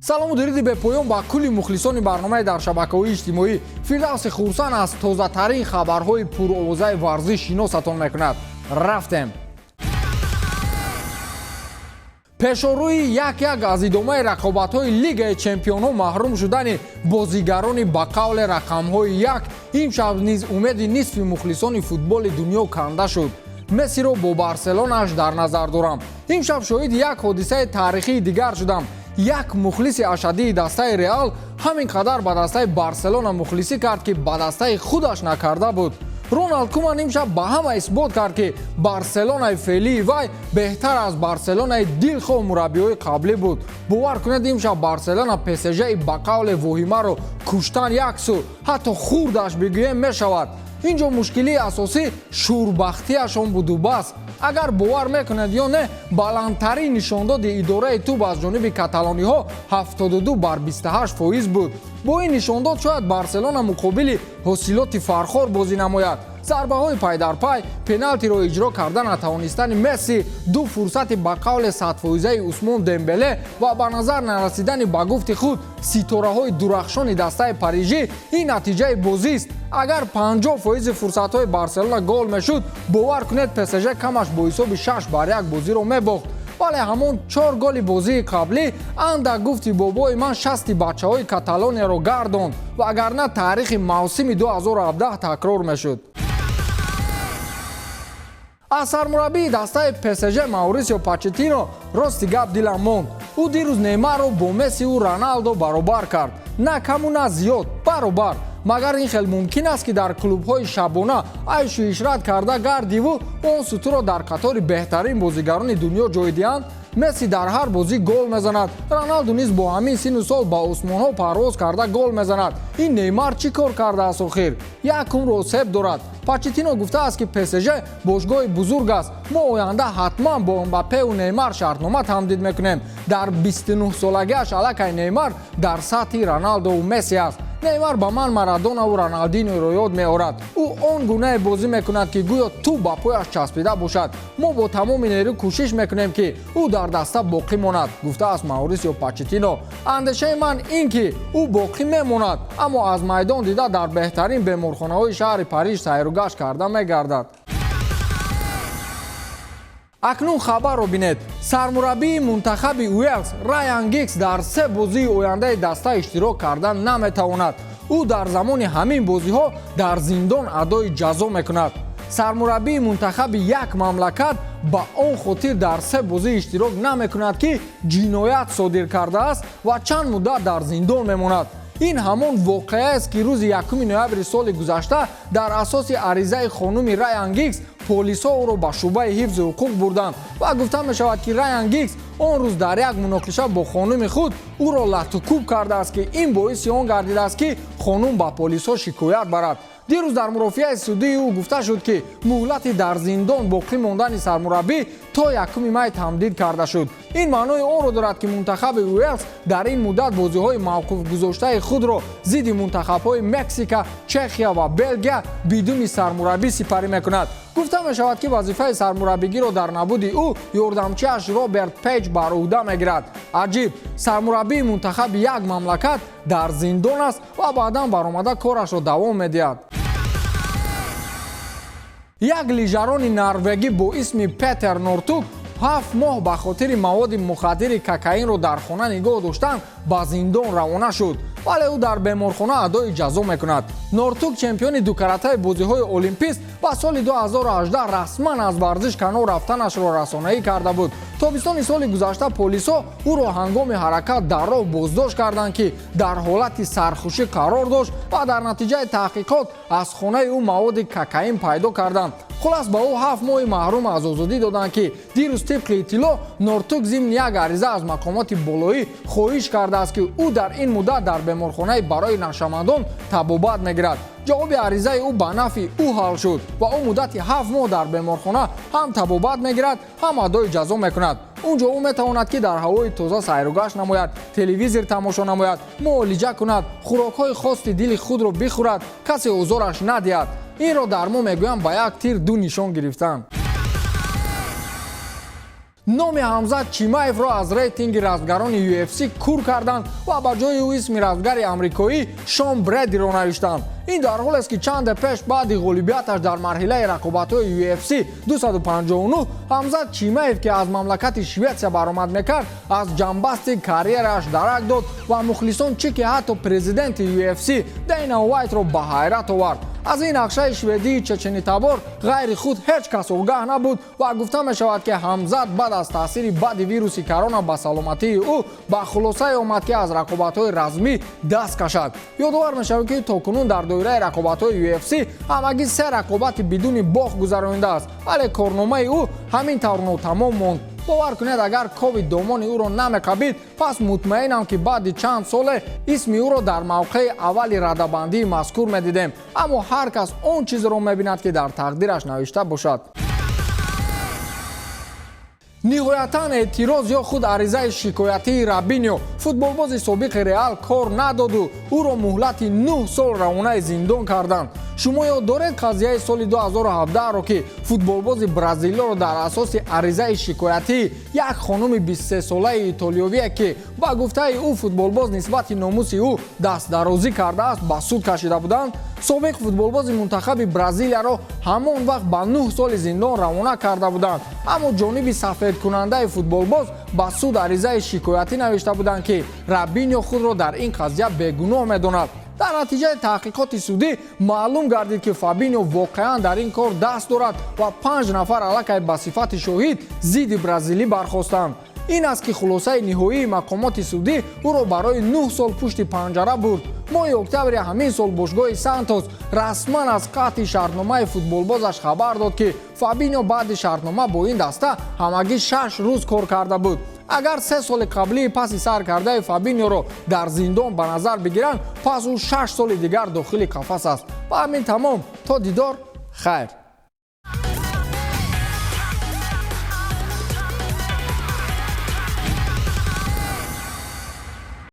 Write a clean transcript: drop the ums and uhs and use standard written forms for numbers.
Салому дуруди бепоён ба кулли мухлисони барномаи дар шабакаҳои иҷтимоӣ. Фирдавси Хурсанд аз тозатарин хабарҳои пуровозаи варзиш шиносатон мекунад. Рафтем. Пешорӯи як-як аз идомаи рақобатҳои Лигаи чемпионҳо маҳрум шудани бозигарони ба қавле рақамҳои як, имшаб низ умеди нисфи мухлисони футболи дунё канда шуд. Мессиро бо Барселонааш дар назар дорам. Имшаб шоҳиди як ҳодисаи таърихии дигар шудам. Як мухлиси ашаддии дастаи Реал ҳамин қадар ба дастаи Барселона мухлисӣ кард, ки ба дастаи худаш накарда буд. Роналд Куман имшаб ба ҳама исбот кард, ки Барселонаи феълии вай беҳтар аз Барселонаи дилхоҳ мураббиҳои қаблӣ буд. Бовар кунед, имшаб Барселона ПСЖи ба қавле воҳимаро куштан як су, ҳатто хурдаш бигӯем мешавад. Ин ҷо мушкилии асосӣ шурбахтиашон буду бас. Агар бовар мекунед ё не, баландтарин нишондоди идораи тӯб аз ҷониби каталониҳо 72 бар 28% буд. Бо ин нишондод шояд Барселона муқобили ҳосилоти фархор бозӣ намояд. Зарбаҳои пайдарпай, пеналтиро иҷро карда натавонистани Месси, ду фурсати ба қавле садфоизаи Усмон Дембеле ва ба назар нарасидани, ба гуфти худ, ситораҳои дурахшони дастаи парижӣ — ин натиҷаи бозист. Агар 50% фурсатҳои Барселона гол мешуд, бовар кунед, ПСЖ камаш бо ҳисоби 6 бар 1 бозиро мебохт. Вале ҳамон чор голи бозии қаблӣ андак, гуфти бобои ман, шасти бачаҳои Каталонияро гардонд, вагарна таърихи мавсими 2017 такрор мешуд. Аз сармураббии дастаи ПСЖ Маурисио Почеттино, рости гап, дилам монд. Ӯ дирӯз Неймарро бо Мессиу Роналдо баробар кард, на каму на зиёд, баробар. Магар ин хел мумкин аст, ки дар клубҳои шабона айшу ишрат карда гардиву он сутуро дар қатори беҳтарин бозигарони дунё ҷой диҳанд? Месси дар ҳар бозӣ гол мезанад, Роналду низ бо ҳамин сину сол ба осмонҳо парвоз карда гол мезанад. Ин Неймар чӣ кор кардааст охир? Як умр осеб дорад. Почеттино гуфтааст, ки ПСЖ бошгоҳи бузург аст, мо оянда ҳатман бо Мбаппеу Неймар шартнома тамдид мекунем. Дар 29 солагиаш аллакай Неймар дар сатҳи Роналдову Месси аст. Неймар ба ман Марадонаву Роналдиноро ёд меорад. Ӯ он гунае бозӣ мекунад, ки гӯё тӯб ба пояш часпида бошад. Мо бо тамоми нерӯ кӯшиш мекунем, ки ӯ дар даста боқӣ монад, гуфтааст Маурисио Почеттино. Андешаи ман ин ки ӯ боқӣ мемонад, аммо аз майдон дида дар беҳтарин беморхонаҳои шаҳри Париж сайругашт карда мегардад. Акнун хабарро бинед. Сармураббии мунтахаби Уэлс Райан Гикс дар се бозии ояндаи даста иштирок карда наметавонад. Ӯ дар замони ҳамин бозиҳо дар зиндон адои ҷазо мекунад. Сармураббии мунтахаби як мамлакат ба он хотир дар се бозӣ иштирок намекунад, ки ҷиноят содир кардааст ва чанд муддат дар зиндон мемонад. Ин ҳамон воқеаест, ки рӯзи 1 ноябри соли гузашта дар асоси аризаи хонуми Райан Гикс полисҳо ӯро ба шӯъбаи ҳифзи ҳуқуқ бурданд. Ва гуфта мешавад, ки Райан Гикс он рӯз дар як муноқиша бо хонуми худ ӯро латукӯб кардааст, ки ин боиси он гардидааст, ки хонум ба полисҳо шикоят барад. Дирӯз дар мурофиаи судии ӯ гуфта шуд, ки муҳлати дар зиндон боқӣ мондани сармураббӣ то 1 май тамдид карда шуд. Ин маънои онро дорад, ки мунтахаби Уэлс дар ин муддат бозиҳои мавқуфгузоштаи худро зидди мунтахабҳои Мексика, Чехия ва Белгия бидуни сармураббӣ сипарӣ мекунад. Гуфта мешавад, ки вазифаи сармураббигиро дар набуди ӯ ёрдамчиаш Роберт Пейҷ бар ӯҳда мегирад. Аҷиб, сармураббии мунтахаби як мамлакат дар зиндон аст ва баъдан баромада корашро давом медиҳад. Як лижарони норвегӣ бо исми Петер Нортуг 7 моҳ ба хотири маводи мухаддири кокаинро дар хона нигоҳ доштан ба зиндон равона шуд, вале ӯ дар беморхона адои ҷазо мекунад. Нортуг чемпиони дукаратаи бозиҳои олимпист ва соли 2018 расман аз варзиш канор рафтанашро расонаӣ карда буд. Тобистони соли гузашта полисҳо ӯро ҳангоми ҳаракат дар роҳ боздошт карданд, ки дар ҳолати сархушӣ қарор дошт, ва дар натиҷаи таҳқиқот аз хонаи ӯ маводи кокаин пайдо карданд. Хулас, ба ӯ 7 моҳи маҳрум аз озодӣ доданд, ки дирӯз, тибқи иттилоъ, Нортуг зимни як ариза аз мақомоти болоӣ хоҳиш кардааст, ки ӯ дар ин муддат дар беморхонаи барои нашъамандон табобат мегирад. Ҷавоби аризаи ӯ ба нафъи ӯ ҳал шуд ва ӯ муддати 7 моҳ дар беморхона ҳам табобат мегирад, ҳам адои ҷазо мекунад. Он ҷо ӯ метавонад, ки дар ҳавои тоза сайругашт намояд, телевизор тамошо намояд, муолиҷа кунад, хӯрокҳои хости дили худро бихӯрад, касе озораш надиҳад. Инро дар мо мегӯянд: ба як тир ду нишон гирифтан. Номи Ҳамзат Чимаевро аз рейтинги размгарони UFC кур карданд ва ба ҷои ӯ исми размгари амрикоӣ Шон Бредиро навиштанд. Ин дар ҳолест, ки чанде пеш баъди ғолибияташ дар марҳилаи рақобатҳои UFC 259 Ҳамзат Чимаев, ки аз мамлакати Шветсия баромад мекард, аз ҷанбасти карьерааш дарак дод ва мухлисон, чӣ ки ҳатто президенти UFC Дейна Уайтро ба ҳайрат овард. Аз ин нақшаи шведии чеченитабор ғайри худ ҳеҷ кас огаҳ набуд ва гуфта мешавад, ки Ҳамзат баъд аз таъсири бади вируси корона ба саломатии ӯ ба хулосае омад, ки аз рақобатҳои размӣ даст кашад. Ёдовар мешавад, ки то кунун дар доираи рақобатҳои UFC ҳамагӣ се рақобати бидуни бохт гузаронидааст, вале корномаи ӯ ҳамин тавр нотамом монд. Бовар кунед, агар ковид домони ӯро намеқабид, пас мутмаинам, ки баъди чанд соле исми ӯро дар мавқеи аввали радабандии мазкур медидем. Аммо ҳар кас он чизеро мебинад, ки дар тақдираш навишта бошад. Ниҳоятан эътироз ё худ аризаи шикоятии Робинио, футболбози собиқи Реал, кор надоду ӯро муҳлати 9 сол равонаи зиндон карданд. Шумо ёд доред қазияи соли 2017-ро, ки футболбози бразилиёро дар асоси аризаи шикоятии як хонуми 23-солаи итолиёвие, ки ба гуфтаи ӯ футболбоз нисбати номуси ӯ дастдарозӣ кардааст, ба суд кашида буданд? Собиқ футболбози мунтахаби Бразилияро ҳамон вақт ба 9 соли зиндон равона карда буданд, аммо ҷониби сафедкунандаи футболбоз ба суд аризаи шикоятӣ навишта буданд, ки Робинио худро дар ин қазия бегуноҳ медонад. Дар натиҷаи таҳқиқоти судӣ маълум гардид, ки Фабинио воқеан дар ин кор даст дорад ва панҷ нафар аллакай ба сифати шоҳид зидди бразилӣ бархостанд. Ин аст, ки хулосаи ниҳоии мақомоти судӣ ӯро барои 9 сол пушти панҷара бурд. Моҳи октябри ҳамин сол бошгоҳи Сантос расман аз қатъи шартномаи футболбозаш хабар дод, ки Фабинио баъди шартнома бо ин даста ҳамагӣ 6 рӯз кор карда буд. Агар 3 соли қаблии паси сар кардаи Фабиниоро дар зиндон ба назар бигиранд, пас ӯ 6 соли дигар дохили қафас аст. Ба ҳамин тамом, то дидор, хайр.